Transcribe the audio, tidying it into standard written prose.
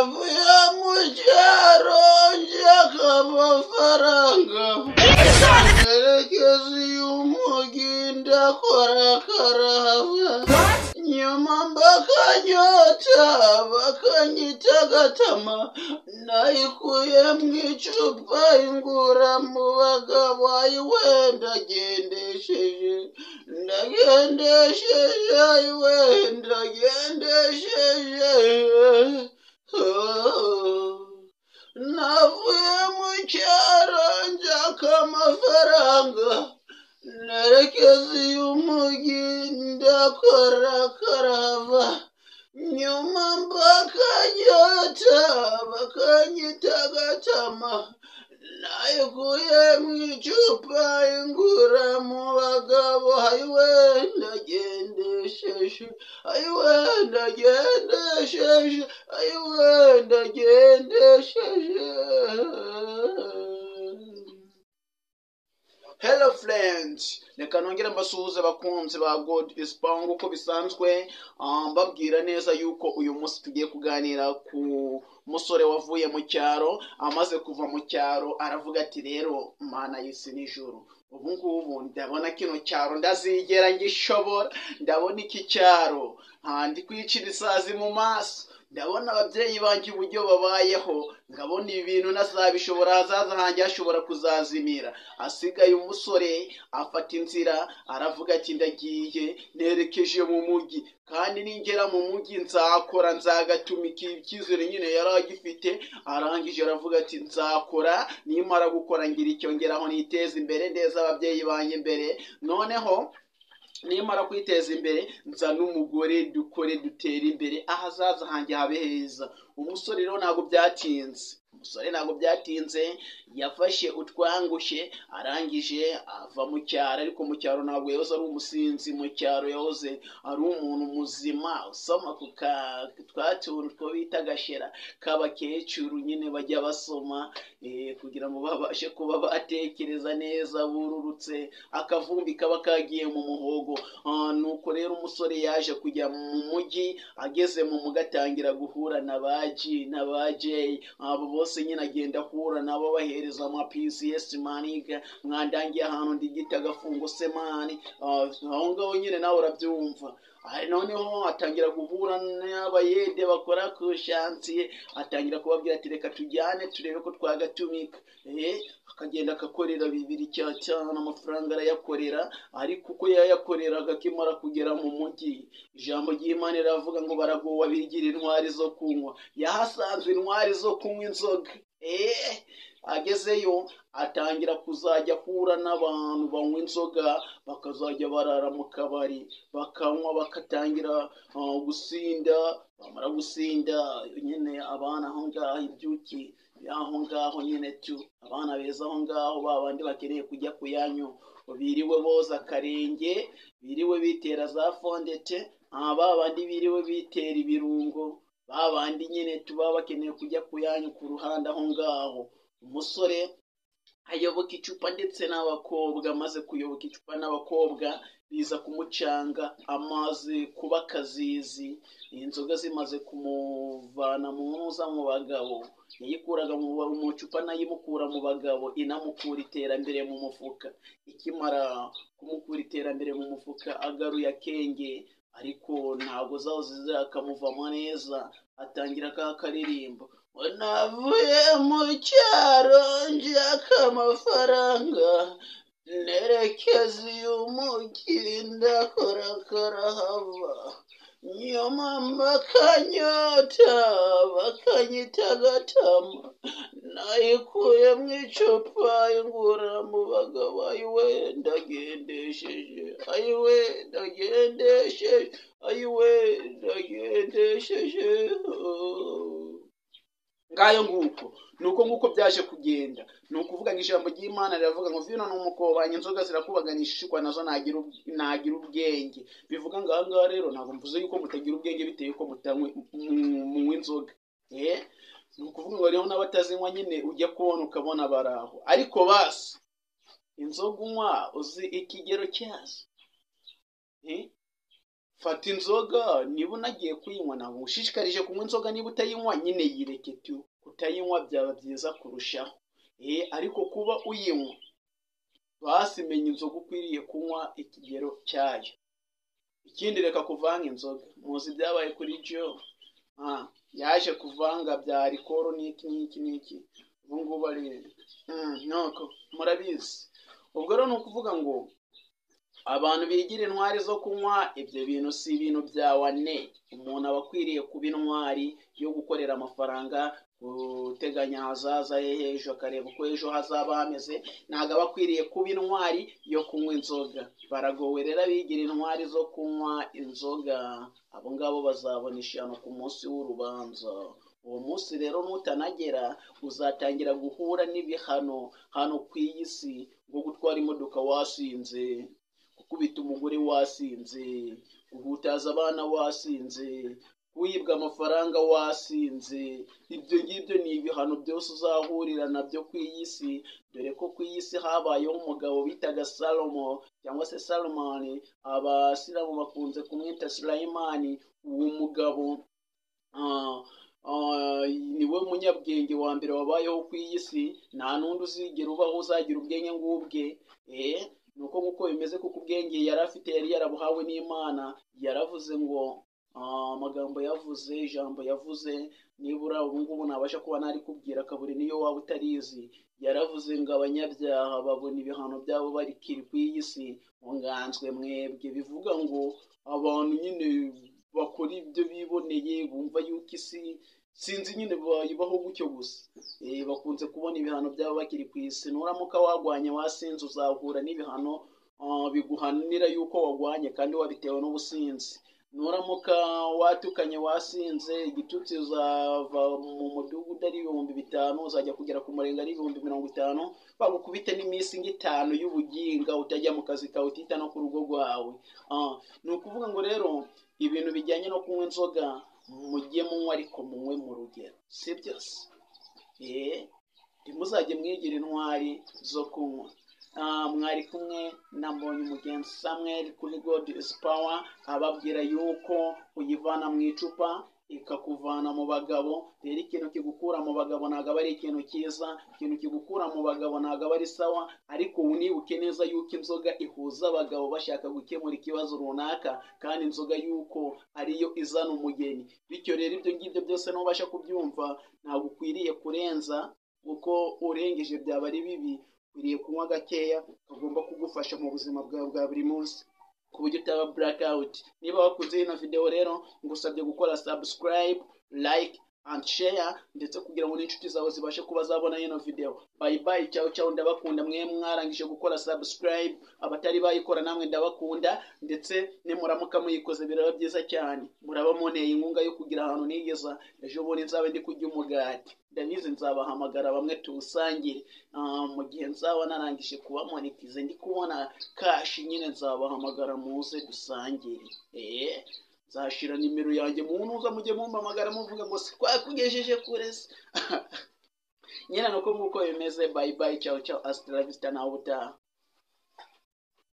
Navuye mu cyaro nshaka amafaranga, nerekeza iy'umugi ndakora karahava, nyuma mbakanyota bakanyita agatama, nayikuye mu icupa ingura mu bagabo, ayiwe ndagendesheje, ndagendesheje, ayiwe ndagendesheje. Navuye mu cyaro nshaka amafaranga, nerekeza iy'umugi ndakora karahava, nyuma mbakanyota bakanyita agatama, nayikuye mu icupa ingura mu bagabo, ayiwe ndagendesheje, ayiwe ndagendesheje, ayiwe ndagendesheje. Hello friends, reka nongere mbasuhuze bakunzi ba God is Power nk'uko bisanzwe, mbabwira neza yuko uyu munsi tugiye kuganira ku musore wavuye mu cyaro. Amaze kuva mu cyaro aravuga ati rero Mana y'isi n'ijuru, ubu ngubu ndabona kino cyaro ndazigera ngishobora, ndabona iki cyaro ndi kwicira isazi mu maso, ndabona ababyeyi banjye uburyo babayeho, nkabona ibi bintu ntazabishobora, ahazaza hanjye hashobora kuzazimira. Asigaye umusore afata inzira aravuga ati ndagiye nerekeje mu mujyi, kandi ningera mu mujyi nzakora, nzagatumika. Icyizere nyine yari agifite, arangije aravuga ati nzakora, nimara gukora ngira icyo ngeraho niteze imbere, ndeza ababyeyi banjye imbere, noneho nimara kwiteza imbere nza n'umugore dukore dutere imbere, ahazaza hanjye habe heza. Umusore rero ntabwo byatinze, umusore ntabwo byatinze, yafashe utwangushye arangije ava mu cyaro. Ariko mu cyaro ntabwo yahoze ari umusinzi, mu cyaro yahoze ari umuntu muzima usoma ku twa tuntu two bita agashera k'abakecuru nyine bajya basoma kugira ngo babashe kuba batekereza neza bururutse, akavumbi kaba kagiye mu muhogo. Nuko rero umusore yaje kujya mu mujyi, ageze mu mujyi atangira guhura na ba G na ba J, abo bose nyine agenda ahura nabo bahereza ama PCS maniga, mwandangiye ahantu ndigita agafungo se mani, aho ngaho nyine nawe urabyumva. Noneho atangira guhura n'abayede bakora ku shansiye, atangira kubabwira ati reka tujyane turebe ko twagatumika. Akagenda akakorera bibiri cyane amafaranga arayakorera, ariko uko yayakoreraga akimara kugera mu mujyi, ijambo ry'Imana riravuga ngo baragowe bigira intwari zo kunywa. Yahasanzwe intwari zo kunywa inzoga. Agezeyo atangira kuzajya ahura n'abantu banywa inzoga, bakazajya barara mu kabari bakanywa, bakatangira gusinda. Bamara gusinda nyine abana aho ngaho ibyuki aho ngaho nyine tu abana beza aho ngaho, babandi bakeneye kujya kuyanyu, biriwe boza akarenge, biriwe bitera za fondete, babandi biriwe bitera ibirungo, babandi nyine tuba bakeneye kujya kuyanyu ku ruhande aho ngaho. Umusore ayoboka icupa ndetse n'abakobwa, amaze kuyoboka icupa n'abakobwa biza kumucanga, amaze kuba akazizi, inzoga zimaze kumuvana mu ntuza mu bagabo, yayikuraga mu icupa nayimukura mu bagabo, inamukura iterambere mu mufuka. Ikimara kumukura iterambere mu mufuka agaruye akenge, ariko ntabwo zahoze zikamuvamo neza, atangira ka karirimbo navuye mu cyaro nshaka amafaranga, nerekeza iy'umugi ndakora karahava, nyuma mbakanyota bakanyita agatama, nayikuye mu icupa ingura mu bagabo, ayiwe ndagendesheje, ayiwe ndagendesheje, ayiwe ndagendesheje. Ngayo nguko nuko nguko byaje kugenda. Ni ukuvuga ngo ijambo ry'Imana riravuga ngo vino ni umukobanyi, inzoga zirakubaganisha, ishukwa nazo nagira ubwenge. Bivuga ngo aha ngaha rero ntabwo mvuze yuko mutagira ubwenge bitewe yuko munywa inzoga. Ni ukuvuga ngo hariho n'abatazinywa nyine ujya kubona ukabona baraho, ariko basi inzoga unywa uzi ikigero cyazo. Fata inzoga niba unagiye kuyinywa. Ntabwo ushishikarije kunywa inzoga. Niba utayinywa nyine yireke tu, kutayinywa byaba byiza kurushaho. Ariko kuba uyinywa, basi menya inzoga ukwiriye kunywa ikigero cyayo. Ikindi, reka kuvanga inzoga. Muzi ibyabaye kuri Joe, yaje kuvanga bya alcohol n'iki n'iki n'iki, ubu ngubu ari nuko murabizi. Ubwo rero ni ukuvuga ngo abantu bigira intwari zo kunywa ibyo bintu, si ibintu bya wane. Umuntu aba akwiriye kuba intwari yo gukorera amafaranga, guteganya ahazaza he h'ejo, akareba uko ejo hazaba hameze. Ntabwo aba akwiriye kuba intwari yo kunywa inzoga. Baragowe rero abigira intwari zo kunywa inzoga. Abo ngabo bazabona ishyano ku munsi w'urubanza. Uwo munsi rero nutanagera, uzatangira guhura n'ibihano hano ku iyi si, nko gutwara imodoka wasinze, gukubita umugore wasinze, guhutaza abana wasinze, wibwa amafaranga wasinze. Ibyo ngibyo ni ibihano byose uzahurira nabyo ku iyi si. Dore ko ku iyi si habayeho umugabo bitaga Salomo cyangwa se Salomani, abasilamu bakunze kumwita Sulayimani. Uwo mugabo niwe munyabwenge wa mbere wabayeho ku iyi si. Nta n'undi uzigera ubaho uzagira ubwenge ngubwe. Ni uko nguko bimeze, kuko ubwenge yari afite yari yarabuhawe n'Imana. Yaravuze ngo amagambo yavuze, ijambo yavuze, nibura ubu ngubu nabasha kuba nari kubwira kaburi niyo waba utarizi. Yaravuze ngo abanyabyaha babona ibihano byabo barikiri ku iyi si, ngo nganzwe mwebwe. Bivuga ngo abantu nyine bakora ibyo biboneye, bumva yuko isi sinzi nyine bayibaho gutyo gusa, bakunze kubona ibihano byabo bakiri ku isi. Nuramuka wagwanye wasinze, uzahura n'ibihano biguhanira yuko wagwanye kandi wabitewe n'ubusinzi. Nuramuka watukanye wasinze, igitutsi uzava mu mudugudu ari 5000, uzajya kugera ku murenge ari 50,000, bagukubite n'iminsi nk'itanu y'ubuginga, utajya mu kazi kawe, utita no ku rugo rwawe. Ni ukuvuga ngo rero ibintu bijyanye no kunywa inzoga, mujye munywa ariko munywe mu rugero, si byose. Ntimuzajye mwigira intwari zo kunywa. Mwari kumwe na Mbonye Umugenzi Samuel kuri God is Power, ababwira yuko uyivana mu icupa ikakuvana mu bagabo. Rero ikintu kigukura mu bagabo ntabwo aba ari ikintu cyiza, ikintu kigukura mu bagabo ntabwo aba ari sawa. Ariko unibuke neza yuko inzoga ihuza abagabo bashaka gukemura ikibazo runaka, kandi inzoga yuko ariyo izana umugeni. Bityo rero ibyo ngibyo byose nubasha kubyumva, ntabwo ukwiriye kurenza, kuko urengeje byaba ari bibi. Ukwiriye kunywa gakeya kagomba kugufasha mu buzima bwawe bwa buri munsi, ku buryo utaba blackout. Niba wakunze ino video rero, ngusabye gukora subscribe, like and share, ndetse kugira ngo n'inshuti zawe zibashe kuba zabona ino video. Bye bye, ciao ciao, ndabakunda mwe mwarangije gukora subscribe. Abatari bayikora namwe ndabakunda, ndetse nimuramuka muyikoze biraba byiza cyane, muraba muneye inkunga yo kugira ahantu nigeza. Ejo bundi nzabe ndi kurya umugati, ndabizi nzabahamagara bamwe tuwusangire. Mu gihe nzaba narangije kuba monetize, ndi kubona cash nyine, nzabahamagara muze dusangire. Nzashira nimero yanjye mu ntuza, mujye mumpamagara muvuga ngo twakugejeje kure se nyine. Nuko nguko bimeze. Bye bye, ciao ciao, hasta la vista, nawe utaha.